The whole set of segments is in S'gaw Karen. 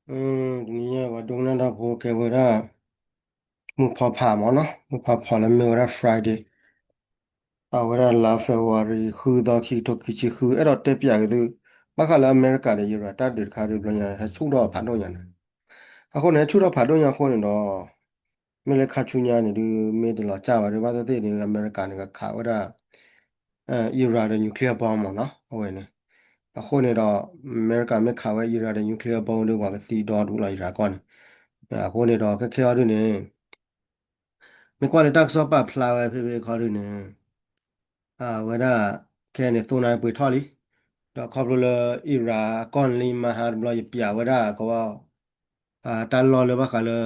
တနံၤညါပှၤဒိကနၣ်တၢ်ဖိကဲဝဲဒၣ် မုၢ်ဖီဖးမ့ၢ်နီၤ, မုၢ်ဖီဖးလၢမ့ၢ်ဝဲဒၣ် Friday အဝဲဒၣ်လါ February ဃုသီ ခံကထိခံဆံဃု အဲၣ်ဒိးတဲပၠးက့ၤသု ဘၣ်ဃးလၢအမဲရကၤဒီးအံရၣ်တၢ်ဒုးတခါဒုးဘျီညါ ဟဲဆူၣ်ထီၣ်ဖးဒိၣ်ညါန့ၣ်, အဃိန့ၣ် ဟဲဆူၣ်ထီၣ်ဖးဒိၣ်ညါအဃိန့ၣ်ဒီး မ့ၢ်လၢခါဆူညါန့ၣ်ဒုး မ့ၢ်တလီၤစၢ်ဘၣ်ဒုး ဘၣ်သ့ၣ်သ့ၣ်န့ၣ် အမဲရကၤန့ၣ် ကခးဝဲဒၣ် အံရၣ်ဒီး nuclear bomb မ့ၢ်နီၤ အဝဲန့ၣ်, အဃိန့ၣ်ဒီး အမဲရကၤမ့ၢ်ခးဝဲအံရၣ်ဒီး nuclear bomb ဒုး ပှၤကသံဒီဒူၣ်လီၤ အံရၣ်ကီၢ်န့ၣ်, အဃိန့ၣ်ဒီး ခဲခဲအံၤဒုးန့ၣ် မ့ၢ်ကွၢ်လၢတၢ်ကစီၣ်ပာ်ဖျါဝဲဖဲဖဲခီဒုးန့ၣ် အဝဲဒၣ် ခဲအံၤန့ၣ် သိနၢ်ပှ့ၤထီၣ်လံ, ဒီးခီဖျိလၢအံရၣ်အကီၢ်န့ၣ်လံမဟါတဘျီ ယပၠးဝဲဒၣ်ကဝီၤ တၢ်လီၢ်လၢဘၣ်ဃးလၢ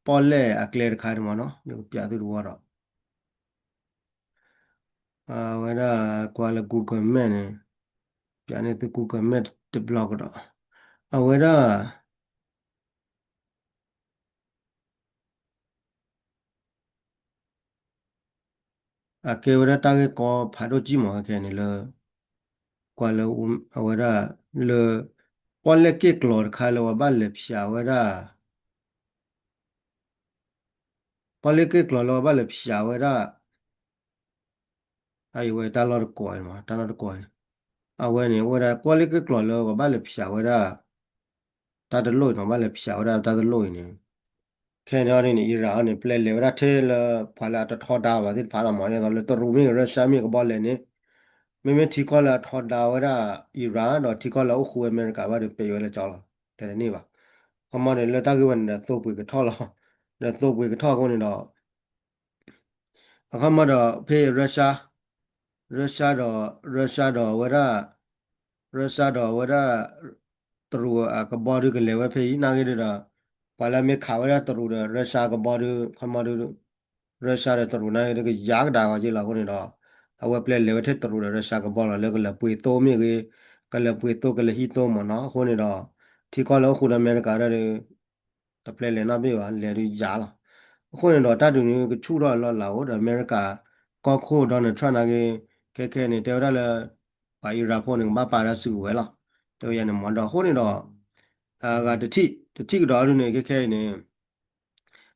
ပီၣ်လဲၣ်အကျဲတခါန့ၣ်မ့ၢ်နီၤ ယကပၠးသုတဝီဒီး အဝဲဒၣ်ကွၢ်လၢ Google Map န့ၣ် ပၠးန့ၢ်သု Google Map တဘျီကဒီး အဝဲဒၣ် အကဲဝဲဒၣ်တၢ်ဂ့ၢ်ကီဖးဒိၣ်ကံမ့ၢ် ခဲခဲန့ၣ်လၢ ကွၢ်လၢ အဝဲဒၣ် လၢ ပီၣ်လဲၣ်က့ၣ်ကျီၤတခါလၢပှၤဘၣ်လဲၤဖၠးဝဲဒၣ် ပီၣ်လဲၣ်က့ၣ်ကျီၤလၢပှၤဘၣ်လဲၤဖၠးဝဲဒၣ် အအံၤဝဲတၢ်လီၢ်တကိးအံၤမ့ၢ် တၢ်လီၢ်တကိးအံၤန့ၣ် အဝဲန့ၣ် အိၣ်ဝဲဒၣ်ပီၣ်လဲၣ်က့ၣ်ကျီၤလၢပှၤဘၣ်လဲၤဖၠးဝဲဒၣ် တၢ်တလိၣ်အံၤမ့ၢ် ဘၣ်လဲၤဖၠးဝဲဒၣ်တၢ်တလိၣ်အံၤန့ၣ် ခဲန့ၣ်အီၤဒ်န့ၣ် အံရၣ်အီၤန့ၣ် ပျဲလဲၤဝဲဒၣ်ထဲလၢ ပှၤလၢအတထီဒါဘၣ်သ့ၣ်တဖၣ်လီၤမ့ၢ် ဒ်သိးလၢတရူးမ့ၢ်ဂ့ၤ ရၢၡါမ့ၢ်ဂ့ၤ ကဘီလဲၤန့ၣ် မ့မ့ၢ်ထံကီၢ်လၢအထီဒါဝဲဒၣ်အံရၣ် ဒီးထံကီၢ်လၢအအိၣ်ဃူဝဲအမဲရကၤဘၣ်ဒီး ပျဲဝဲလၢကၠီလီၤ တဲတန့ၢ်ဘၣ်. ခီမီန့ၣ် လၢတၢ်ဂ့ၢ်ဝဲန့ၣ်ဒီးသိပှ့ၤကထီၣ်လီၤ. ဒီးသိပှ့ၤကထီၣ်အဃိန့ၣ်ဒီး အခီမီဒီးဖဲရၢၡါ, ရၢၡါဒီး ရၢၡါဒီးအဝဲဒၣ် ရၢၡါဒီးအဝဲဒၣ် တရူးအကဘီဒုးကလဲၤဝဲဖဲအံၤ နာ်ဂ့ၢ်ဒုးဒီး ပှၤလၢအမ့ၢ်ခးဝဲဒၣ်တရူးဒီးရၢၡါကဘီဒုး ခီမီဒုး ရၢၡါဒီးတရူးနာ်ဂ့ၢ်ဒုးကယၤကဒါဂီၤက့လီၤအဃိန့ၣ်ဒီး အဝဲပျဲလဲၤဝဲထဲတရူးဒီးရၢၡါကဘီလီၤ လၢကလဲၤပှ့ၤသိမ့ၢ်ဂ့ၤ ကလဲၤပှ့ၤသိကလဲၤဟံးသိမ့ၢ်နီၤ အဃိန့ၣ်ဒီး ထံကီၢ်လၢအိၣ်ဃူဒီးအမဲရကၤဒၣ်ဒုး တပျဲလဲၤနီတဘ့ၣ်ဘၣ် လဲၤဒုးယၤလီၤ. အဃိန့ၣ်ဒီး တၢ်ဒုးန့ၣ်ကဆူၣ်ထီၣ်လီၤလးအိၣ်ဒီးအမဲရကၤ ကီၢ်ခိၣ် Donald Trump နာ်ဂ့ၢ် ခဲခဲန့ၣ် တဲဝဲဒၣ်လၢ ပှၤအံရၣ်ဖိန့ၣ် ကဘၣ်ပာ်တၢ်စုကဝဲၤလီၤ. တဲဝဲယၤန့ၣ်မ့ၢ်ဒီး အဃိန့ၣ်ဒီး အဂၤတထံၣ် တထံၣ်ကဒီးဒုးန့ၣ် ခဲခဲအံၤန့ၣ်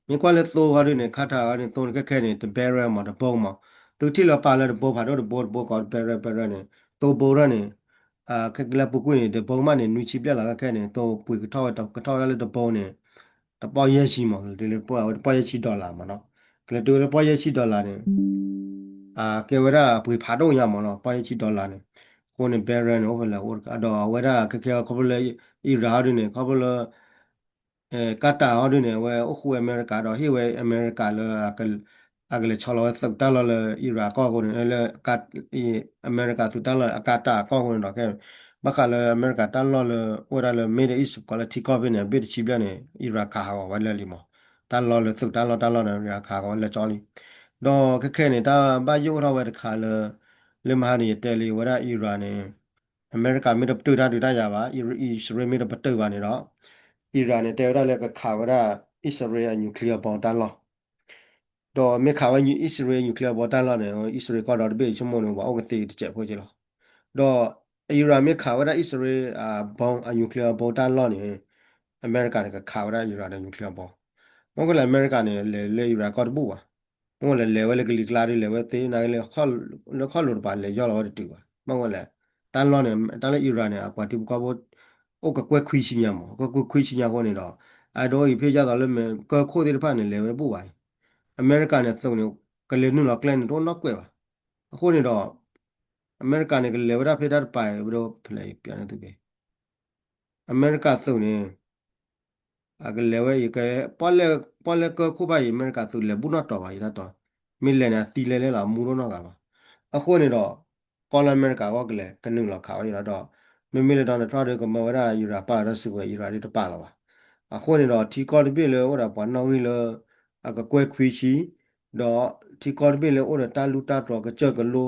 မ့ၢ်ကွၢ်လၢသိဂီၢ်ဒုးန့ၣ် ခါထးဂီၢ်န့ၣ် သိန့ၣ်ခဲခဲန့ၣ် တ barrel မ့ၢ်တဘိမ့ၢ် သုထံၣ်လၢပာ်လၢတဘိဖးဒိၣ်တဘိတဘိကီး တ barrel barrel န့ၣ် သိဘိထီၣ်န့ၣ် ခဲကလၢပူၤကွံာ်န့ၣ် တဘိမးန့ၣ် နွံဆံဘျဲၣ်လီၤ ခဲခဲန့ၣ် သိပှ့ၤကထီၣ်ဝဲကထီၣ်ဝဲဒၣ်လၢတဘိန့ၣ် တပီၢ်ယဲၢ်ဆံမ့ၢ် ကလဲၤတုၤလၢပီၢ်ယဲၢ်ဆံ dollar မ့ၢ်နီၤ ကလဲၤတုၤလၢပီၢ်ယဲၢ်ဆံ dollar န့ၣ် ကဲဝဲဒၣ်အပှ့ၤဖးဒိၣ်ညါမ့ၢ်နီၤ ပီၢ်ယဲၢ်ဆံ dollar န့ၣ် အဃိန့ၣ် barrel န့ၣ် အိၣ်ဖဲလဲၣ်အိၣ်တခါ ဒီးအဝဲဒၣ်ခဲခဲခီဖျိလၢ အံရၣ်ဟီဒုးန့ၣ် ခီဖျိလၢ ကၤတၢ်ဟီဒုးန့ၣ် အဝဲအိၣ်ဃူဝဲအမဲရကၤဒီးဟ့ၣ်ဝဲအမဲရကၤလၢ အကလဲၤဆီလီၤဝဲသုးတၢ်လီၢ်လၢအံရၣ်အကီၢ်အဃိန့ၣ် လၢ အမဲရကၤသုးတၢ်လီၢ်အကၤတၢ်အကီၢ်အဃိန့ၣ်ဒီး ခဲ ဘၣ်ဃးလၢအမဲရကၤတၢ်လီၢ်လၢ အိၣ်ဝဲဒၣ်လၢ Middle East ကိးလၢထံကီၢ်ဖဲန့ၣ် အဘ့ၣ်တဆံဘျဲၣ်န့ၣ် အံရၣ်ခးဟးဂီၤဝဲလၢာ်လံမး တၢ်လီၢ်လၢသုးတၢ်လီၢ်တၢ်လီၢ်န့ၣ် အံရၣ်ခးဟးဂီၤဝဲလၢာ်ကၠီလံ ဒီးခဲခဲန့ၣ် တၢ်ဘၣ်ယိၣ်ထီၣ်ဝဲတခါလၢ လၢမဟါန့ၣ် ယတဲလံဝဲဒၣ်အံရၣ်န့ၣ် အမဲရကၤမ့ၢ်တပတုာ်တၢ်ဒုးတၢ်ယၤဘၣ် အံၣ်စရ့လးမ့ၢ်တပတုာ်ဘၣ်န့ၣ်ဒီး အံရၣ်န့ၣ် တဲဝဲဒၣ်လၢကခးဝဲဒၣ် အံၣ်စရ့လးအ nuclear bomb တၢ်လီၢ် ဒီးမ့ၢ်ခးဝဲအံၣ်စရ့လး nuclear bomb တၢ်လီၢ်န့ၣ် အံၣ်စရ့လးကီၢ်ဒီတဘ့ၣ်ဆိကမိၣ်န့ၣ် ပှၤအိၣ်ကသ့တစဲးဖိက့လီၤ. ဒီးအံရၣ်မ့ၢ်ခးဝဲဒၣ်အံၣ်စရ့လးအ bomb အ nuclear bomb တၢ်လီၢ်န့ၣ် အမဲရကၤန့ၣ် ကခးဝဲဒၣ်အံရၣ်ဒီး nuclear bomb မ့ၢ်ကလဲၣ် အမဲရကၤန့ၣ် လဲၤလၢအံရၣ်ကီၢ်တဘူၣ်ဘၣ်. မ့ၢ်လဲၤလဲၤဝဲလၢကလံၤကျါဒီး လဲၤဝဲသ့ နာ်က့လၢ လၢခီၣ်လိာ်တပၤလဲၤယီၢ်လီၤဝဲတတုၤဘၣ်. မ့ၢ်ဝဲလဲၣ် တၢ်လီၢ်န့ၣ် တၢ်လၢအံရၣ်န့ၣ် အပှၤထံဖိကီၢ်ဖိ အိၣ်ကကွဲၢ်ခွံဆံညါမး ကကွဲၢ်ခွံဆံညါအဃိန့ၣ်ဒီး အဒိအံၤဖဲယါသိးလၢမ့ၢ်ကၢၢ်ခိၣ်သ့ၣ်တဖၣ်န့ၣ် လဲၤဝဲတဘူၣ်ဘၣ်အံၤ အမဲရကၤန့ၣ် သုးန့ၣ် ကလဲၤနုာ်လီၤကျဲန့ၣ် တအိၣ်နီၣ်ကွဲးဘၣ်. အဃိန့ၣ်ဒီး အမဲရကၤန့ၣ် ကလဲၤဝဲဒၣ်ဖဲတၢ်တပၤအံၤ ဝဲဒၣ်ဖဲလဲၣ်အံၤ ပျးန့ၢ်သုဖဲ အမဲရကၤသုးန့ၣ် အကလဲၤဝဲအံၤ ပီၣ်လဲၣ်ကၢၢ်ခိၣ်ဘၣ်အံၤ အမဲရကၤသုးလဲၤဘူၣ်နီၣ်တီၤဘၣ် ယတၢ်တီ မ့ၢ်လဲၤန့ၣ် အသံလဲၤလဲၤလီၤ အမူတအိၣ်နီတဂၤဘၣ်. အဃိန့ၣ်ဒီး ကီၢ်လၢအမဲရကၤအဂီၢ်ကလဲၤကနုာ်လီၤခးဝဲအံၤလီၤဒီး မ့မ့ၢ်လၢ Donald Trump ဒီးကမၢဝဲဒၣ်အံရၣ်ပာ်လီၤတၢ်စုကဝဲၤ အံရၣ်ဒုးတပာ်လီၤဘၣ်. အဃိန့ၣ်ဒီး ထံကီၢ်တဘ့ၣ်လၢအိၣ်ဒီးပှၤနီၣ်ဂံၢ်လၢ အကကွဲၢ်ခွံဆံ ဒီးထံကီၢ်တဘ့ၣ်လၢအိၣ်ဒီးတၢ်လူၢ်တၢ်တြီၤကစၢၢ်ကလိ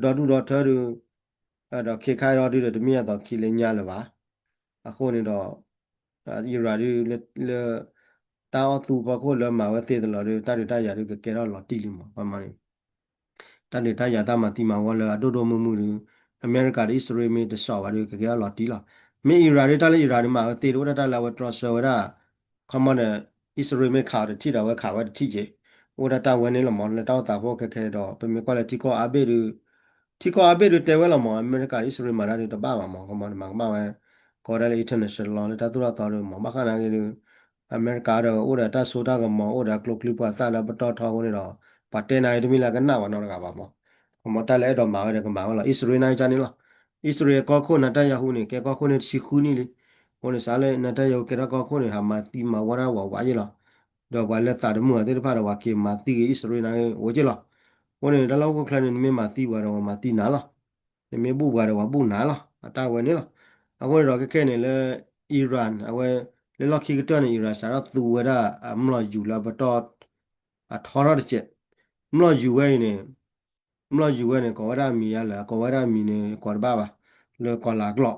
ဒီဒူၣ်ဒီထၢဒုး ဒီးခဲခါအံၤဒီးဒုးဒီးတမ့ၢ်အသိးခံလၢညါလၢၤဘၣ်. အဃိန့ၣ်ဒီး အံရၣ်ဒုးလၢ တၢ်အီၣ်သူဖီခိၣ်လၢမၤဝဲသ့တလီၤဒုး တၢ်ဒုးတၢ်ယၤဒုးကကဲထီၣ်လီၤတံၢ်လံမး ပှၤမၤန့ၣ် တၢ်ဒုးတၢ်ယၤတၢ်မၤသံမၤဝီလၢအဒိၣ်ဒိၣ်မုၢ်မုၢ်ဒုး အမဲရကၤဒီးအံၣ်စရ့လးမ့ၢ်တစီၣ်ဘၣ်ဒုး ကကဲထီၣ်လီၤတံၢ်လီၤ. မ့ၢ်အံရၣ်ဒ်တၢ်လၢအံရၣ်န့ၣ် မၤဝဲသ့ဒီး အိၣ်ဒၣ်တၢ်လၢအဝဲတြီဆၢဝဲဒၣ် ခီမီဒီး အံၣ်စရ့လးမ့ၢ်ခးအီၤတထံၣ်ဒီး အဝဲခးဝဲတထံၣ်က့ၤ, အိၣ်ဒၣ်တၢ်ဝဲန့ၣ်လီၤမး လၢတၢ်အိၣ်သးဖီခိၣ်ခဲခဲဒီး ပမ့ၢ်ကွၢ်လၢထံကီၢ်အါဘ့ၣ်ဒုး ထံကီၢ်အါဘ့ၣ်ဒုးတဲဝဲလီၤမး အမဲရကၤအံၣ်စရ့လးမၤတၢ်ဒုးတဘၣ်ဘၣ်မး ခီမီန့ၣ် မၤကမၣ်ဝဲ ကိးဝဲဒၣ်လၢ international law လၢတၢ်သိၣ်တၢ်သီဒုးမး ဘၣ်ဃးနာ်က့ဒုး အမဲရကၤဒီးအိၣ်ဒီးတၢ်စိတၢ်ကမီၤ အိၣ်ဒီးကျိချံပှၤသၣ်လၢပတီၢ်ထီအဃိန့ၣ်ဒီး ပှၤတဲနာ်က့တမ့ၢ်လၢအကနၣ်ပှၤနီတဂၤဘၣ်မး, ခီမီတၢ်လၢအဲၣ်ဒိးမၤဝဲဒီးကမၤဝဲလီၤ အံၣ်စရ့လးနာ်က့န့ၣ်လီၤ, အံၣ်စရ့လးကီၢ်ခိၣ် နၤတၢ်ယၤဟူန့ၣ် ကဲကီၢ်ခိၣ်န့ၣ်တဆံဃုနံၣ်လံ, အဃိန့ၣ် စးလၢနၤတၢ်ယၤဟူကဲထီၣ်ကီၢ်ခိၣ်န့ၣ် ဟးမၤသံမၤဝီတၢ်ဝးဝးယ့ၣ်လီၤ, ဒီးပှၤလၢသးတမုာ်အီၤသ့ၣ်တဖၣ်ဒီး ပှၤက့ၤမၤသံက့ၤအံၣ်စရ့လးနာ်က့ အိၣ်က့ၣ်လီၤ, အဃိန့ၣ် တၢ်လၢဟီၣ်ခိၣ်ချၢန့ၣ် နမ့ၢ်မၤသံပှၤဒီး ပှၤမၤသံနၤလီၤ နမ့ၢ်ဘူၣ်ပှၤဒီး ပှၤဘူၣ်နၤလီၤ အတၢ်ဝဲန့ၣ်လီၤ, အဃိန့ၣ်ဒီးခဲခဲန့ၣ်လၢ Iran အဝဲ လၢလီၢ်ခံကတၢၢ်န့ၣ် Iran စးထီၣ်သူဝဲဒၣ်အမျိာ်ယူၤလၢပတီၢ် အထီထီၣ်တစဲး, မျိာ်ယူၤဝဲအံၤန့ၣ် မျိာ်ယူၤဝဲန့ၣ် ကိးဝဲဒၣ်အမံၤယါလဲၣ် ကိးဝဲဒၣ်အမံၤန့ၣ် ကိးတဘၣ်ဘၣ် လၢကီၤလၤကျိာ်,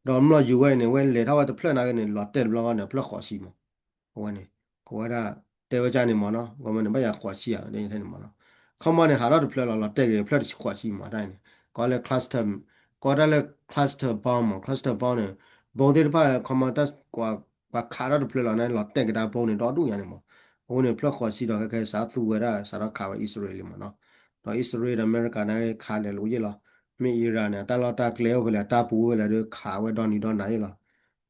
ဒီးမျိာ်ယူၤဝဲအံၤန့ၣ် ဝဲလဲၤထီၣ်ဝဲတဖျၢၣ်နာ်က့န့ၣ် လီၤတဲာ်တဘျီဃီန့ၣ် အဖျၢၣ်ဃိးဆံမး အဝဲန့ၣ် ကိးဝဲဒၣ် တဲဝဲကန့ၣ်မးနီၤ ဂီၢ်မၢန့ၣ် ဘၣ်ယၤဃိးဆံဧါ တဲထဲန့ၣ်မးနီၤ, ခီမီန့ၣ် ဟးထီၣ်တဖျၢၣ်လီၤ လီၤတဲာ်က့ၤ ဖျၢၣ်တဆံဃိးဆံမး တၢ်အံၤန့ၣ် ကိးလၢ cluster ကိးတၢ်လၢ cluster bomb မး cluster bomb န့ၣ် ဘိသ့ၣ်တဖၣ် ခီမီတၢ် ပှၤခးထီၣ်တဖျၢၣ်လီၤန့ၣ် လီၤတဲာ်က့ၤတၢ်ဘိန့ၣ် ဒီဒူၣ်ညါန့ၣ်မး, အဃိန့ၣ် ဖျၢၣ်ဃိးဆံဒီး ခဲခဲစးသူဝဲဒၣ် စးထီၣ်ခးဝဲအံၣ်စရ့လးလံမးနီၤ, ဒီးအံၣ်စရ့လးဒီးအမဲရကၤန့ၣ် ခးလဲၤလိာ်ယ့ၣ်လီၤ, မ့ၢ်အံရၣ်န့ၣ် အတၢ်လီၢ်တၢ်ကျဲအိၣ်ဖဲလဲၣ် အတၢ်ပူၤအိၣ်ဖဲလဲၣ်ဒီး ခးဝဲဒီနံၤဒီနၤယ့ၣ်လီၤ,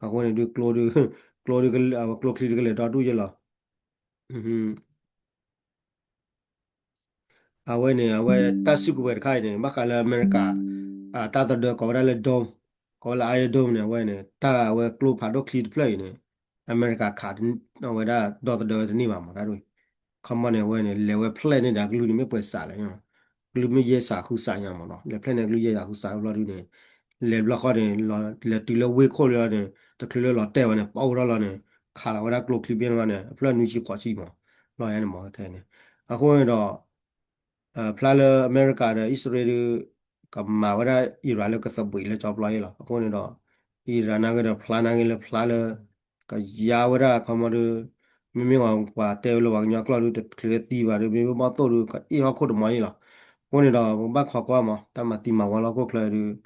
အဃိန့ၣ်ဒုး ကျိဒုး ကျိဒုး ကျိချံဒုးကလဲၤဒီဒူၣ်ယ့ၣ်လီၤ အဝဲန့ၣ် အဝဲတၢ်စုကဝဲၤတခါအံၤန့ၣ် ဘၣ်ဃးလၢအမဲရကၤ တၢ်သဒၢကိးဝဲဒၣ်လၢ dome ကိးဝဲလၢ Iron Dome န့ၣ် အဝဲန့ၣ် တၢ်အဝဲကျိဖးဒိၣ်ချံတဖျၢၣ်အံၤန့ၣ် အမဲရကၤခးဒီသဒၢတန့ၢ်ဘၣ်မး တၢ်ဒ် ခီမီန့ၣ် အဝဲန့ၣ် လဲၤဝဲဖျဲၣ်န့ၢ်ဒီးအကလုၢ်န့ၣ်မ့ၢ်ပှဲၤစးလဲၣ် ကလုၢ်မ့ၢ်ယဲၢ်စးဃုစးညါမးနီၤ လဲၤဖျဲၣ်န့ၢ်ကလုၢ်ယဲၢ်စးဃုစးဘျီဒုးန့ၣ် လဲၤဘျီဃီန့ၣ် လဲၤတုၤလၢဝ့ၢ်ခိၣ်လံလီၤန့ၣ် တချုးလၢလီၤတဲာ်ဝဲန့ၣ် ပီၣ်ဝဲထီၣ်လီၤန့ၣ် ခးလီၤဝဲဒၣ်ကျိချံဘ့ၣ်န့ၣ် အဖျၢၣ်နွံဆံဃိးဆံမး လီၤယါန့ၣ်မးခဲန့ၣ် အဃိန့ၣ်ဒီး ဖျါလၢအမဲရကၤဒီးအံၣ်စရ့လးဒုး ကမၤဝဲဒၣ်အံရၣ်လၢကသဘှံးလၢကၠီပျီအံၤလီၤ. အဃိန့ၣ်ဒီး အံရၣ်နာ်က့ဒီးဖျါနာ်က့လၢဖျါလၢ ကယါဝဲဒၣ်ခီမီဒုး မ့မ့ၢ်ပှၤတဲဝဲလၢပှၤကညီကျိာ်ဒုး တချုးလၢသံဘၣ်ဒုး မ့မ့ၢ်ဘီၣ်သိၣ်ဒုး ကအ့ၣ်ဟီၣ်ခိၣ်တမီၤအံၤလီၤ. အဃိန့ၣ်ဒီး ပကဘၣ်ခိးကွၢ်မး တၢ်မၤသံမၤဝီလၢဟီၣ်ခိၣ်ချၢဒုး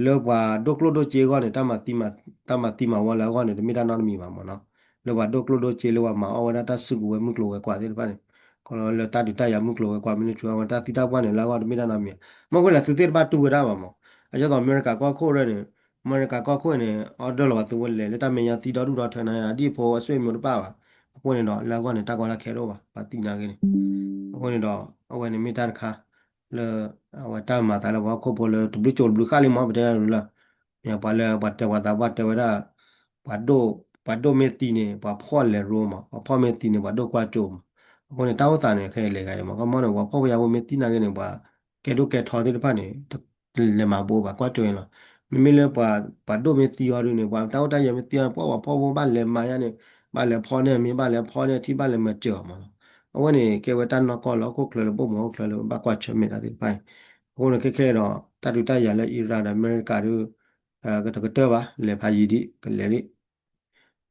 လၢပှၤဒိၣ်ကျိၣ်ဒိၣ်စ့အဂီၢ်န့ၣ် တၢ်မၤသံမၤဝီလၢအဂီၢ်န့ၣ် တမ့ၢ်တၢ်နီတမံၤဘၣ်မးနီၤ. လၢပှၤဒိၣ်ကျိၣ်ဒိၣ်စ့လၢပှၤမၤအီၣ်ဝဲဒၣ်တၢ်စုကဝဲၤမုၢ်ကျိၤဝဲၤကွာ်သ့ၣ်တဖၣ်န့ၣ် ခီလၢတၢ်ဒုးတၢ်ယၤမုၢ်ကျိၤဝဲၤကွာ် မ့ၢ်နဆိအဝဲတၢ်သံတၢ်ပှၢ်န့ၣ် လၢအဂီၢ်တမ့ၢ်တၢ်နီတမံၤဘၣ်. မ့ၢ်ဃိလဲၣ် သုသ့ၣ်တဖၣ်တူၢ်ဝဲဒၣ်ဘၣ်မး. အဒ်သိးအမဲရကၤကီၢ်ခိၣ်ရၢန့ၣ် အမဲရကၤကီၢ်ခိၣ်န့ၣ် order လီၤပှၤသုဝဲလဲၤလၢတၢ်မဲာ်ညါသံဒီဒူၣ်ဒီထၢန့ၣ် အဒံၣ်ဖိအဆွေမျိုးတဘၣ်ဘၣ်. အဃိန့ၣ်ဒီး လၢအဂီၢ်န့ၣ် တၢ်ကီတၢ်ခဲတအိၣ်ဘၣ် ပှၤသံနာ်က့န့ၣ်. အဃိန့ၣ်ဒီး အဝဲန့ၣ်မ့ၢ်တၢ်တခါ လၢ အဝဲတၢ်မၤသးလၢပှၤဟီၣ်ခိၣ်ဖိလၢတဘျုးကၠိတဘျုးဃၣ်လံမး ပတဲဒၣ်လၢ မ့ၢ်ပှၤလၢပှၤတဲပှၤသးပှၢ်တဲဝဲဒၣ် ပှၤဒိၣ် ပှၤဒိၣ်မ့ၢ်သံန့ၣ် ပှၤဖှီၣ်လဲၤရိမး ပှၤဖှီၣ်မ့ၢ်သံန့ၣ် ပှၤဒိၣ်ကွၢ်ကၠိမး. အဃိန့ၣ် တၢ်အိၣ်သးန့ၣ် ခဲအံၤလဲၤဂၤအံၤမး ကမီန့ၣ် ပှၤဖှီၣ်ဖိယာ်ဖိမ့ၢ်သံနာ်က့န့ၣ် ပှၤကဲဒိၣ်ကဲထီသ့ၣ်တဖၣ်န့ၣ် လဲၤမၤဘိးဘၣ်ကွၢ်ကၠိအံၤလီၤ. မ့မ့ၢ်လၢပှၤ ပှၤဒိၣ်မ့ၢ်သံအီၤဒုးန့ၣ် ပှၤတၢ်အိၣ်တၢ်ယၢၤမ့ၢ်သံအီၤ ပှၤပှၤဖှီၣ်ဖိဘၣ်လဲၤမၤယါန့ၣ် ဘၣ်လဲၤဖီၣ်န့ၢ်မ့ၢ်ဘၣ်လဲၤဖီၣ်န့ၢ်ထံၣ်ဘၣ်လဲၤမၤစၢၤအီၤမးလီၤ. အဝဲန့ၣ် ကဲဝဲတၢ်နီၢ်ကီၢ်လၢဟီၣ်ခိၣ်ချၢလၢဘိၣ်မုၢ်ဟီၣ်ခိၣ်ချၢလၢဘၣ်ကွၢ်ဆၢၣ်မဲာ်တၢ်သ့ၣ်တဖၣ်အံၤ. အဃိန့ၣ်ခဲခဲဒီး တၢ်ဒုးတၢ်ယၤလၢအံရၣ်ဒီးအမဲရကၤဒုး ကတကတၢၢ်ဘၣ် လဲၤဖးယံၤဒံး ကလဲၤလံ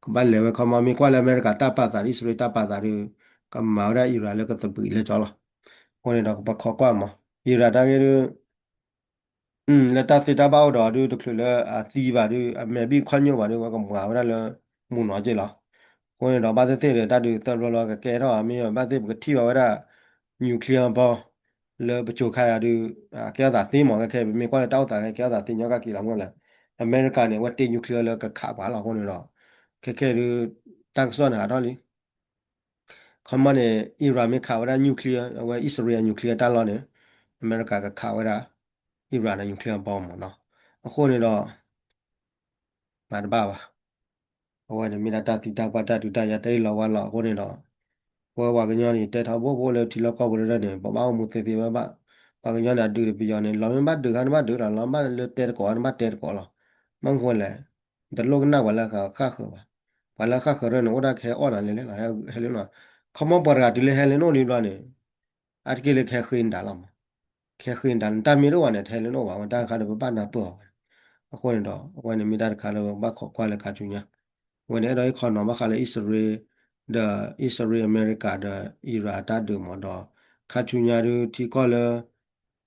ကဘၣ်လဲၤဝဲခီမီ မ့ၢ်ကွၢ်လၢအမဲရကၤတၢ်ပာ်သး အံၣ်စရ့လးတၢ်ပာ်သးဒုး ကမၤဝဲဒၣ်အံရၣ်လၢကသဘှံးလၢကၠီလီၤ. အဃိန့ၣ်ဒီး ကဘၣ်ခိးကွၢ်မး အံရၣ်တၢ်ဂ့ၢ်ဒုး လၢတၢ်သ့တၢ်ဘၣ်အိၣ်ဒီးဒုး တချုးလၢအသံဘၣ်ဒုး အမဲာ်ဘံၣ်ခီၣ်ညိၣ်ဘၣ်ဒုး ဝဲကမၤဝဲဒၣ်လၢ မူနီၤက့လီၤ. အဃိန့ၣ်ဒီး ဘၣ်သ့ၣ်သ့ၣ်ဒီး တၢ်ဒုးသၢဘျီလီၤ ကကဲထီၣ်မ့ၢ်ဘၣ်သ့ၣ် ပကထံၣ်ဘၣ်ဝဲဒၣ် nuclear bomb လၢပစိၤခါယၤဒုး ကဲထီၣ်သးသ့မး ခဲခဲ ပမ့ၢ်ကွၢ်လၢတၢ်အိၣ်သးခဲ ကဲထီၣ်သးသ့ညီကက့ၤလီၤ မ့ၢ်လဲၣ်. အမဲရကၤန့ၣ် အဝဲတ့ nuclear လၢကခးပှၤလီၤ. အဃိန့ၣ်ဒီး ခဲခဲဒုး တၢ်ကစီၣ်န့ၣ်ဟးထီၣ်လံ ခီမီန့ၣ် အံရၣ်မ့ၢ်ခးဝဲဒၣ် nuclear အဝဲအံၣ်စရ့လး nuclear တၢ်လီၢ်န့ၣ် အမဲရကၤကခးဝဲဒၣ် အံရၣ်န့ၣ် nuclear bomb မးနီၤ. အဃိန့ၣ်ဒီး မၤတဘၣ်ဘၣ်. အဝဲန့ၣ်မ့ၢ်ဒၣ်တၢ်သံတၢ်ပှၢ်တၢ်ဒုးတၢ်ယၤတၢ်အ့ၣ်လီၤဝါလီၤအဃိန့ၣ်ဒီး ပဝဲပှၤကညီန့ၣ် ယတဲထီဘိဘိလၢထံလီၢ်ကီၢ်ပူၤလၢန့ၣ် ပဘၣ်အိၣ်မူသ့သ့ဝဲဘၣ်. ပှၤကညီန့ၣ် အဒုးဒီးပယီၤန့ၣ် လီၤမ့ၢ်ဘၣ်ဒုးခါန့ၣ်ဘၣ်ဒုးလီၤ လီၤမ့ၢ်ဘၣ်လၢတဲတကိးန့ၣ်ဘၣ်တဲတကိးလီၤ. မ့ၢ်ဃိလဲၣ် တလိၣ်ကနၣ်ပှၤလၢဃၣ်ဃၢၤဘၣ်. ပှၤလၢဃၣ်ဃၢၤရၢန့ၣ် အိၣ်ဒၣ်ကဟဲအီၣ်နၤလဲၣ်လဲၣ်လီၤ ဟဲလၢနအိၣ်. ခီမီပှၤတဂၤတုၤလၢဟဲလၢနအိၣ်လံဘျီန့ၣ် အါတက့ၢ်လၢကဟဲဃ့နတၢ်လီၤမး. ကဟဲဃ့နတၢ် နတၢ်မ့ၢ်တအိၣ်ဘၣ်န့ၣ် တဟဲလၢနအိၣ်ဘၣ် ဝဲတၢ်တခါဒီးပဘၣ်နၢ်ပၢၢ်အီၤဝဲ. အဃိန့ၣ်ဒီး အဝဲန့ၣ်မ့ၢ်တၢ်တခါလၢပဘၣ်ခိးကွၢ်လၢခါဆူညါ. အဝဲန့ၣ် အဲၣ်ဒိးဟ့ၣ်ခီနီၤဘၣ်ဃးလၢအံၣ်စရ့လး ဒီးအံၣ်စရ့လးအမဲရကၤဒီးအံရၣ်အတၢ်ဒုးမးဒီး ခါဆူညါဒုးထံကီၢ်လၢ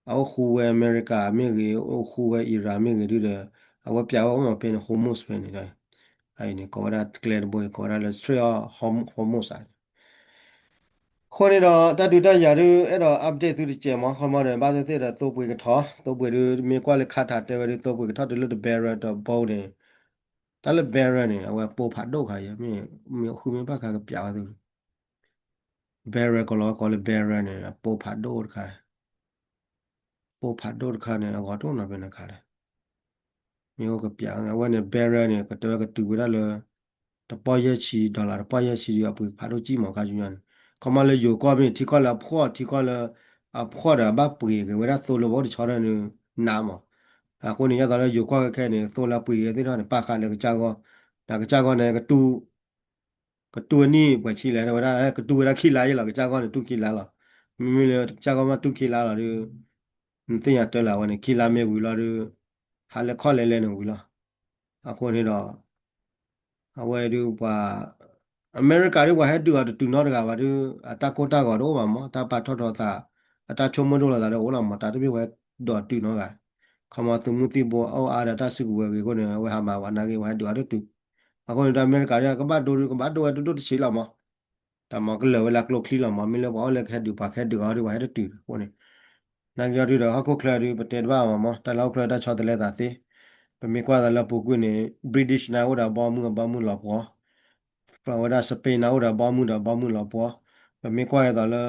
အအိၣ်ဃူဝဲအမဲရကၤမ့ၢ်ဂ့ၤ အိၣ်ဃူဝဲအံရၣ်မ့ၢ်ဂ့ၤဒုးဒီး အဝဲပျးဝဲအိၣ်မးဖဲန့ၣ် Hormuz ဖဲန့ၣ်ဒီး အအံၤန့ၣ် ကိးဝဲဒၣ်ကျဲတဘိအံၤ ကိးဝဲဒၣ်လၢ Strait of Horm- Hormuz အဃိန့ၣ်ဒီး တၢ်ဒုးတၢ်ယၤဒုး အဲၣ်ဒိး update သုတစဲးမး ခီမီဒီး ဘၣ်သ့ၣ်သ့ၣ်ဒီး သိပှ့ၤကထီ သိပှ့ၤဒုး မ့ၢ်ကွၢ်လၢ Qatar တဲဝဲဒုး သိပှ့ၤကထီတုၤလၢတ barrel တဘိန့ၣ် တၢ်လၢ barrel န့ၣ် အဝဲပိၢ်ဖးဒိၣ်ခါအံၤ မ့ၢ်ဃုမ့ၢ်ဘၣ်ခါကပျးဝဲသု barrel ကိးလီၤကိးလၢ barrel န့ၣ် အပိၢ်ဖးဒိၣ်တခါ ပိၢ်ဖးဒိၣ်တခါန့ၣ် အဂီၤတအိၣ်နီတဘ့ၣ်န့ၣ်ခါဒီး မ့ၢ်အိၣ်ကပျး အဝဲန့ၣ် barrel န့ၣ် ကတဲဝဲကတုၤဝဲဒၣ်လၢ တပီၢ်ယဲၢ်ဆံ dollar တပီၢ်ယဲၢ်ဆံဒီး အပှ့ၤဖးဒိၣ်ကံၣ်မးခါဆူညါန့ၣ် ခီမီလၢယိၤကီၢ်မ့ၢ်ထံကီၢ်လၢအဖှီၣ် ထံကီၢ်လၢ အဖှီၣ်ဒီးအဘၣ်ပှ့ၤက့ၤဝဲဒၣ်သိလၢပှၤအိၣ်တဆီထီၣ်န့ၣ် နးမး အဃိန့ၣ် ယသးလၢယိၤကီၢ်ခဲခဲန့ၣ် သိလၢအပှ့ၤက့ၤသ့ၣ်ထီၣ်န့ၣ် ပာ်ဃာ်လၢကစၢ်ဂီၢ် ဒီးကစၢ်ဂီၢ်န့ၣ် ကတူၢ် ကတူၢ်ဝဲနံၣ်ပှဲၤဆံလဲၣ် တဲဝဲဒၣ် ကတူၢ်ဝဲဒၣ်ခံလါယဲလီၤ ကစၢ်ဂီၢ်န့ၣ် တူၢ်ခံလါလီၤ. မ့မ့ၢ်လၢကစၢ်ဂီၢ်မ့ၢ်တူၢ်ခံလါလီၤဒီး နသ့ၣ်ညါတၢ်လၢအဝဲန့ၣ် ခံလါမ့ၢ်ဝံၤလီၤဒီး ဟးလၢခီၣ်လဲၤလဲၤန့ၣ်ဝံၤလီၤ. အဃိန့ၣ်ဒီး အဝဲဒုးပှၤ အမဲရကၤဒုးပှၤဟဲဒုးအီၤတတုၤနီတဂၤဘၣ်ဒုး အတၢ်ကိၢ်တၢ်ဂီၤတအိၣ်ဘၣ်မး တၢ်ပာ်ထီၣ်ထီသး အတၢ်ဆိကမိၣ်ဒိၣ်လီၤသးဒီးအိၣ်လီၤမး တၢ်တမ့ၢ်ဝဲဒုးအီၤတတုၤနီတဂၤ ခီမီသုးမုၢ်သံၣ်ဘိအိၣ်အါဒီးတၢ်စုကဝဲၤဂ့ၤအဃိန့ၣ် အဝဲဟးမၤဝဲနာ်က့ ပှၤဟဲဒုးအီၤတတုၤ အဃိန့ၣ်ဒီးအမဲရကၤဒုး ကဘၣ်ဒိဒုးကဘၣ်ဒိဝဲဒိၣ်ဒိၣ်တဆံးလီၤမး တၢ်မၤကလၢာ်ဝဲလၢကျိချံလီၤမး မ့ၢ်လၢပှၤအိၣ်လၢကဟဲဒုးပှၤကဟဲဒုးအီၤဒုး ပှၤဟဲတတုၤအဃိန့ၣ် နာ်က့အီၤဒုးဒီး ဟီၣ်ခိၣ်ချၢဒုး ပတဲတဘၣ်မးမး တၢ်လၢဟီၣ်ခိၣ်ချၢတၢ်ဆီတလဲသးသ့ ပမ့ၢ်ကွၢ်သးလၢပူၤကွံာ်န့ၣ် British န့ၣ်အိၣ်ဒီးဘီမုၢ်အဘီမုၢ်လီၤပှီၤ ပဝဲဒၣ် Spain န့ၣ်အိၣ်ဒီးဘီမုၢ်ဒီးဘီမုၢ်လီၤပှီၤ ပမ့ၢ်ကွၢ်အသးလၢ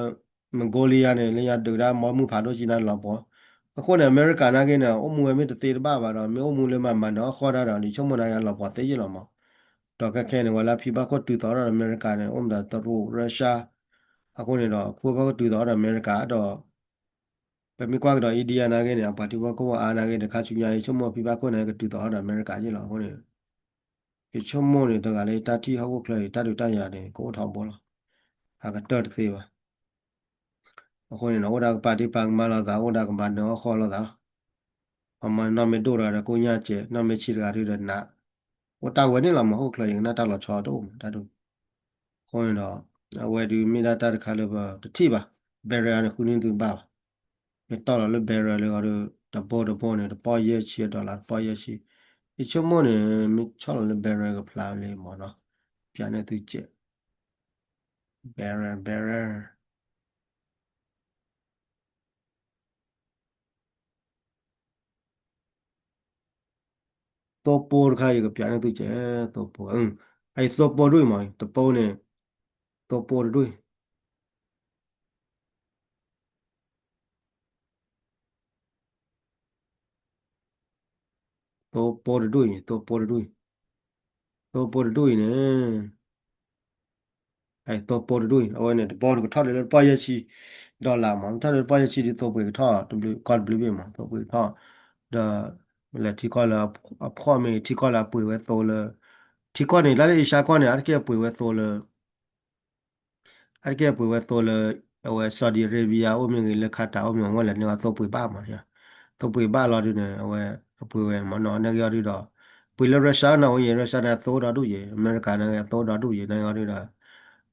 Mongolia န့ၣ် လၢညါဒုးဒၣ်ဘီမုၢ်ဖးဒိၣ်ကံနၤလီၤပှီၤ အဃိန့ၣ် အမဲရကၤနာ်က့န့ၣ် အိၣ်မူဝဲမ့ၢ်တသ့တဘၣ်ဘၣ်ဒီး မ့ၢ်အိၣ်မူလၢမၤမၤနၢၤအီၣ်ဃီဒၣ်ဒီး ဒ်ဆိကမိၣ်နာ်က့လီၤပှီၤသ့ယ့ၣ်လီၤမး ဒီးခဲခဲန့ၣ် ဝဲလၢဖံဘၣ်ခိၣ်တုၤသိးဒီးအမဲရကၤန့ၣ် အိၣ်မးဒီးတရူး Russia အဃိန့ၣ်ဒီး ခိၣ်ဘၣ်ခိၣ်တုၤသိးဒီးအမဲရကၤဒီး ပမ့ၢ်ကွၢ်ကဒီး India နာ်က့န့ၣ် အပှၤထံဖိကီၢ်ဖိအါနာ်က့န့ၣ် ခါဆူညါအံၤ ဆိကမိၣ်ဖံဘၣ်ခိၣ်န့ၣ် ကတုၤသိးဒီးအမဲရကၤယ့ၣ်လီၤအဃိန့ၣ် ယဆိကမိၣ်န့ၣ် တဂၤလၢယတၢ်ထံၣ်ဟီၣ်ခိၣ်ချၢအံၤ တၢ်ဒုးတၢ်ယၤန့ၣ် ကအိၣ်ထီဘိလီၤ. အကတၢၢ်တသ့ဘၣ်. အဃိန့ၣ်ဒီး အိၣ်ဒၣ်ကပာ်ဒ့ၣ်ပာ်ကမၣ်လိာ်သး အိၣ်ဒၣ်ကမၤနၢၤအီၣ်ဃီလိာ်သးလီၤ. အမၤနီၢ်မ့ၢ်ဒိၣ်တဂၤဒီး ကိညၢ်စဲး နီၢ်မ့ၢ်ဆံးတဂၤဒုးဒီးနး အိၣ်တၢ်ဝဲန့ၣ်လီၤမး ဟီၣ်ခိၣ်ချၢအံၤ ကနၣ်တၢ်လီၤဆီတအိၣ်မး တၢ်ဒုး အဃိန့ၣ်ဒီး အဝဲဒုးမ့ၢ်ဒၣ်တၢ်တခါလၢပတထံၣ်ဘၣ် barrel န့ၣ် ဃုနံၣ်သုဘၣ်လီၤ. မ့ၢ်တီၢ်လီၤလၢ barrel လၢအီၤဒီး တဘိတဘိန့ၣ် တပီၢ်ယဲၢ်ဆံ dollar တပီၢ်ယဲၢ်ဆံ ယဆိကမိၣ်န့ၣ် မ့ၢ်ဆီၣ်လီၤလၢ barrel ကဖျါလံမးနီၤ ပျးန့ၢ်သုစဲး barrel barrel သိပိတခါ ယကပျးန့ၢ်သုကဲ သိပိ အသိပိတဒူၣ်အံၤမး တပိန့ၣ် သိပိတဒူၣ်အံၤ သိပိတဒူၣ်အံၤ သိပိတဒူၣ်အံၤ သိပိတဒူၣ်အံၤန့ၣ် အသိပိတဒူၣ်အံၤ အဝဲန့ၣ် တဘီကထီၣ်ဒ်လၢတပီၢ်ယဲၢ်ဆံ dollar မး ထီၣ်ဒ်လၢတပီၢ်ယဲၢ်ဆံဒ်သိပိကထီၣ် တဘျုးကီၢ်တဘျုးဘ့ၣ်မး သိပိကထီၣ် ဒီး လဲၤထံကီၢ်လၢအဖှီၣ်မ့ၢ် ထံကီၢ်လၢအပှ့ၤဝဲသိလၢ ထံကီၢ်န့ၣ် လၢလၢအ့ရှါကီၢ်န့ၣ် အါတက့ၢ်ပှ့ၤဝဲသိလၢ အါတက့ၢ်ပှ့ၤဝဲသိလၢ အဝဲ Saudi Arabia အိၣ်မ့ၢ်ဂ့ၤ လၢ Qatar အိၣ်မ့ၢ်ဂ့ၤ ဝဲလဲၤန့ၢ်အသိပှ့ၤဘၣ်မး သိပှ့ၤဘၣ်လီၤဒုးန့ၣ် အဝဲအပှ့ၤဝဲမးနီၤ နာ်က့အီၤဒုးဒီး ပှ့ၤလၢ Russia န့ၣ်အိၣ်ယံၤ Russia န့ၣ် အသိဒီဒူၣ်ယံၤ အမဲရကၤန့ၣ် အသိဒီဒူၣ်ယံၤ နာ်က့အီၤဒုးဒီး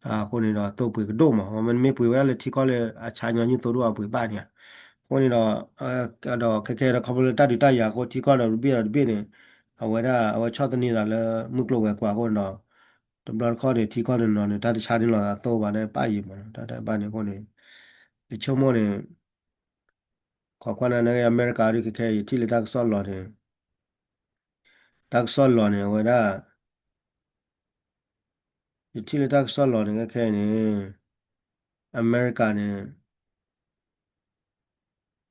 အဃိန့ၣ်ဒီး သိပှ့ၤကဒိၣ်မး မ့မ့ၢ်ပှ့ၤဝဲဒၣ်လၢထံကီၢ်လၢအဆါညီနုၢ်သိဒူၣ် အပှ့ၤဘၣ်န့ၣ် အဃိန့ၣ်ဒီး ဒီးခဲခဲဒီး ခီဖျိလၢတၢ်ဒုးတၢ်ယၤအဃိ ထံကီၢ်ဒီးတဘ့ၣ်ဒီးတဘ့ၣ်န့ၣ် အဝဲဒၣ် အဝဲဆီၣ်သနံးသးလၢ မုၢ်ကျိၤဝဲၤကွာ်အဃိန့ၣ်ဒီး တဘျီတခီၣ်န့ၣ် ထံကီၢ်တနီၤန့ၣ် တၢ်တဆါန့ၢ်လီၤသးသိဘၣ်န့ၣ် ပၣ်ယံၤမး တၢ်တဘၣ်န့ၣ်အဃိန့ၣ် ယဆိကမိၣ်န့ၣ် ခိးကွၢ်နၤန့ၣ် အမဲရကၤဒုးခဲခဲ ယထံၣ်လၢတၢ်ကစီၣ်လီၤန့ၣ် တၢ်ကစီၣ်လီၤန့ၣ် အဝဲဒၣ် ယထံၣ်လၢတၢ်ကစီၣ်လီၤန့ၣ် ခဲခဲန့ၣ် အမဲရကၤန့ၣ်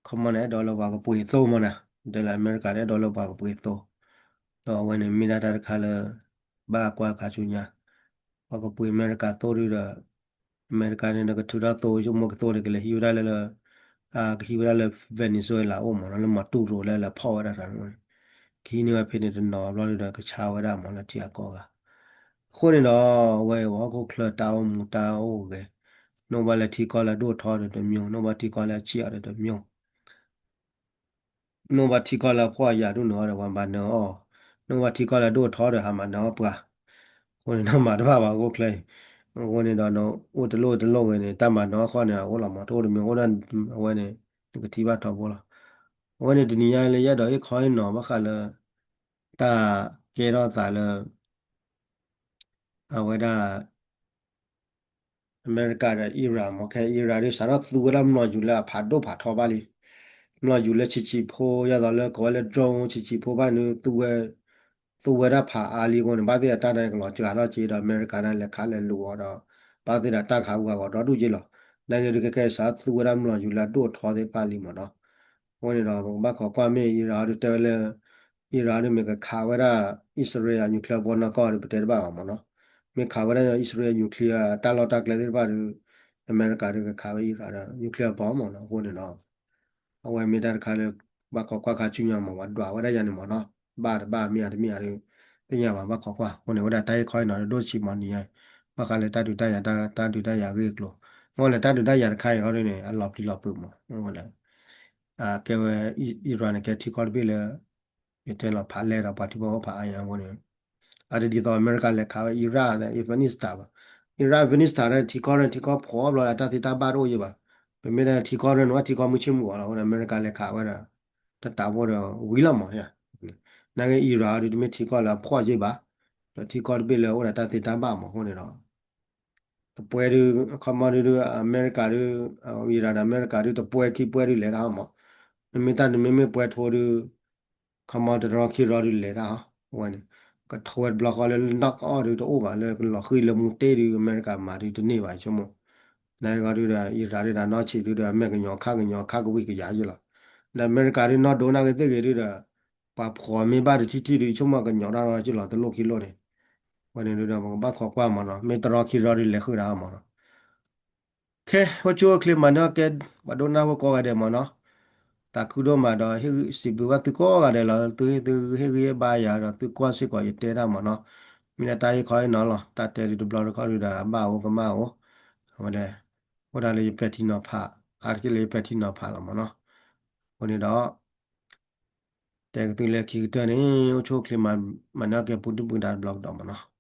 ခီမီန့ၣ် အဲၣ်ဒိးလၢပှၤကပှ့ၤသိမးနၤ တဲလၢအမဲရကၤန့ၣ် အဲၣ်ဒိးလၢပှၤကပှ့ၤသိ ဒီးအဝဲန့ၣ်မ့ၢ်ဒၣ်တၢ်တခါလၢ ဘၣ်ကွၢ်ခါဆူညါ ပှၤကပှ့ၤအမဲရကၤသိဒုးဒီး အမဲရကၤန့ၣ်ဒီးကထုးထီၣ်သိ ဆိကမိၣ်ကသိန့ၣ် ကလဲၤဟံးဝဲဒၣ်လၢလၢ ကဟံးဝဲဒၣ်လၢ Venezuela အိၣ်မးနီၤ လၢ Maduro လၢလဲၤဖီၣ်ဝဲဒၣ်တၢ်န့ၣ် ကဟံးန့ၢ်ဝဲဖဲန့ၣ်တနီၤဘျီဒုးဒီး ကဆါဝဲဒၣ်မးလၢထံအကီၢ်ဂၤ အဃိန့ၣ်ဒီး အဝဲအံၤပှၤဟီၣ်ခိၣ်ချၢတၢ်အိၣ်မူတၢ်အိၣ်ဂဲၤ နိၣ်ဘၣ်လၢထံကီၢ်လၢအဒိၣ်ထီဒီးတမျိုး နိၣ်ဘၣ်ထံကီၢ်လၢအဆံးအီၤဒီးတမျိုး နိၣ်ဘၣ်ထံကီၢ်လၢအဖှီၣ်အယာ်ဒိၣ်န့ၣ်အီၤဒီးပှၤမၤနၢၤအီၤ, နိၣ်ဘၣ်ထံကီၢ်လၢအဒိၣ်အထီဒီးဟးမၤနၢၤအီၤပှၤ, အဃိန့ၣ်ဒီးမၤတဘၣ်ဘၣ်အဂိၢ်ချၢအံၤ, အဃိန့ၣ်ဒီးနအိၣ်တလိၣ်တလိၣ်ဂ့ၤန့ၣ် တၢ်မၤနၢၤအီၣ်ဃီန့ၣ် အအိၣ်လီၤမး တအိၣ်တမံၤအိၣ်ဒၣ်အဝဲန့ၣ် နကထံၣ်ဘၣ်ထီဘိလီၤ. အဝဲန့ၣ်တနံၤညါလၢယအဲၣ်ဒိးဟ့ၣ်ခီဟ့ၣ်နီၤဘၣ်ဃးလၢ တၢ်ကဲထီၣ်သးလၢ အဝဲဒၣ် အမဲရကၤဒီး Iran မ့ၢ် ခဲအံၤ Iran ဒုး စးထီၣ်သူဝဲဒၣ်မျိာ်ယူၤလၢအဖးဒိၣ်ဖးထီဘၣ်လံ. မျိာ်ယူၤလၢဆံးဆံးဖိ ယသိးလၢကိးဝဲလၢ drone ဆံးဆံးဖိဘၣ်န့ၣ် သူဝဲဒၣ်ဖးအါလံအဃိန့ၣ် ဘၣ်သ့ၣ်အတၢ်န့ၣ်ကလီၤစှၤထီၣ်က့ၤဒီး အမဲရကၤန့ၣ်လဲၤခးလဲၤလူၤအီၤဒီး ဘၣ်သ့ၣ်ဒီးတၢ်ခးပူၤအဂီၤဒီဒူၣ်က့လီၤ. နာ်က့ဒုး ခဲခဲအံၤ စးသူဝဲဒၣ်မျိာ်ယူၤလၢအဒိၣ်အထီသ့ၣ်တဖၣ်လံမ့ၢ်နီၤ. အဃိန့ၣ်ဒီး ပကဘၣ်ခိးကွၢ်မ့ၢ် Iran ဒုးတဲဝဲလၢ Iran ဒုးမ့ၢ်ကခးဝဲဒၣ် အံၣ်စရ့လး nuclear ဘီနီၢ်ကီၢ်ဒုး ပတဲတဘၣ်ဘၣ်မ့ၢ်နီၤ. မ့ၢ်ခးဝဲဒၣ် အံၣ်စရ့လး nuclear တၢ်လီၢ်တၢ်ကျဲသ့ၣ်တဖၣ်ဒုး အမဲရကၤဒုးကခးဝဲ Iran ဒီး nuclear ဘီမ့ၢ်နီၤ. အဃိန့ၣ်ဒီး အဝဲမ့ၢ်တၢ်တခါလၢ ဘၣ်ခိးကွၢ်ခါဆူညါမ့ၢ် ပှၤဒွးဝဲဒၣ်ယၤန့ၣ်မ့ၢ်နီၤ. ဘၣ်တဘၣ်မ့ၢ်ဧါတမ့ၢ်ဧါဒုး သ့ၣ်ညါဘၣ် ဘၣ်ခိးကွၢ်. အဃိန့ၣ် ဝဲဒၣ်တၢ်ဟ့ၣ်ခီဟ့ၣ်နီၤဒုး ဒိၣ်ဆံးမးနံၤညါ ဘၣ်ဃးလၢတၢ်ဒုးတၢ်ယၤ တၢ်ဒုးတၢ်ယၤအဂ့ၢ်အကျိၤ. မ့ၢ်လၢတၢ်ဒုးတၢ်ယၤတခါအံၤဟီဒုးန့ၣ် အလီၤပျံၤလီၤဖုးမ့ၢ် မ့ၢ်လၢ ကဲဝဲ Iran န့ၣ် ကဲထံကီၢ်တဘ့ၣ်လၢ ယတဲလီၤဖးလဲၢ်ဒီးပှၤထံဖိကီၢ်ဖိဖးအါညါအဃိန့ၣ် အတဒ်သိးအမဲရကၤလဲၤခးဝဲ Iraq ဒီး Afghanistan ဘၣ်. Iraq Afghanistan န့ၣ် ထံကီၢ်န့ၣ် ထံကီၢ်ဖှီၣ်ဘျီဒီး တၢ်သ့တၢ်ဘၣ်တအိၣ်ယံၤဘၣ်. ပမ့ၢ်တဲထံကီၢ်န့ၣ် နဝဲထံကီၢ်မုၢ်ဆ့ၣ်မုၢ်ဂီၤလီၤ. အဃိန့ၣ် အမဲရကၤလဲၤခးဝဲဒီး တတးဖိဒီးဝံၤလီၤမး. နာ်က့ Iraq ဒုး တမ့ၢ်ထံကီၢ်လၢအဖှီၣ်ယံၤဘၣ်, ဒီးထံကီၢ်တဘ့ၣ်လၢအအိၣ်ဒီးတၢ်သ့တၢ်ဘၣ်မးအဃိန့ၣ်ဒီး တပှဲၤဒုး ခီမီဒုး အမဲရကၤဒုး Iraq ဒီးအမဲရကၤဒုး တပှဲၤခံပှဲၤဒုးလဲၤတၢ်မး. မ့မ့ၢ်တၢ်ဒုး မ့မ့ၢ်ပှဲၤထိဒုး ခီမီတရီခံရီဒုးလဲၤတၢ်ဟီ အဝဲန့ၣ် ကထိဝဲတဘျီဃီလၢ knock out ဒုးတအိၣ်ဘၣ် လၢကလီၤဃံၤလၢမူတ့ၢ်ဒုး အမဲရကၤမၤဒုးတန့ၢ်ဘၣ် ဆိကမိၣ်. နာ်က့ဒုးဒီး Iraq ဒုးဒီး နီၢ်ဆံးဒုးဒီး အမဲာ်ကညီၤခါကညီၤခါကဝံၤကယၤယ့ၣ်လီၤ. ဒီးအမဲရကၤဒုး နီၢ်ဒိနာ်က့သ့ၣ်ဂ့ၤဒုးဒီး ပှၤဖှီၣ်မ့ၢ်ဘၣ်တထံၣ်ထံၣ်ဒုး ဆိကမိၣ်ကညီၤတၢ်လီၤက့ၤလီၤတလိၣ်ခံလိၣ်န့ၣ်. အဝဲန့ၣ်ဒုးဒီး ပကဘၣ်ခိးကွၢ်မးနီၤ မ့ၢ်တရီခံရီဒုးလဲၤဃုာ်တၢ်မးနီၤ. ခဲ အိၣ်ဆူၣ်အိၣ်ချ့မၤန့ၢ်အီၣ်ကဲ ပှၤဒိကနၣ်ဖိကိးဂၤဒဲးမ့ၢ်နီၤ. သးခုဒိၣ်မးဒီး ဟ့ၣ်ဂံၢ်စံးဘျုးဘၣ်သုကိးဂၤဒဲးလီၤ. သုဟ့ၣ်ဂံၢ်ဟ့ၣ်ဘါယၤဒီး သုကွၢ်စ့ၢ်ကီးယတဲတၢ်မ့ၢ်နီၤ. မ့ၢ်ဒၣ်တၢ်ဟ့ၣ်ခီဟ့ၣ်နီၤလီၤ. တၢ်တဲဒုးတဘျီတခီၣ်ဒုးဒီး အဘၣ်အိၣ်ကမၣ်အိၣ် အဝဲဒၣ် အိၣ်ဒၣ်လၢယပဲာ်ထံနီၤဖး အါတက့ၢ်လၢယပဲာ်ထံနီၤဖးလီၤမ့ၢ်နီၤ. အဃိန့ၣ်ဒီး တဲကသုလၢခံကတၢၢ်န့ၣ် အိၣ်ဆူၣ်အိၣ်ချ့မၤန့ၢ်အီၣ်ကဲ ပူၤဒုၣ်ပူၤဒါတဘျီကဒီးမ့ၢ်နီၤ.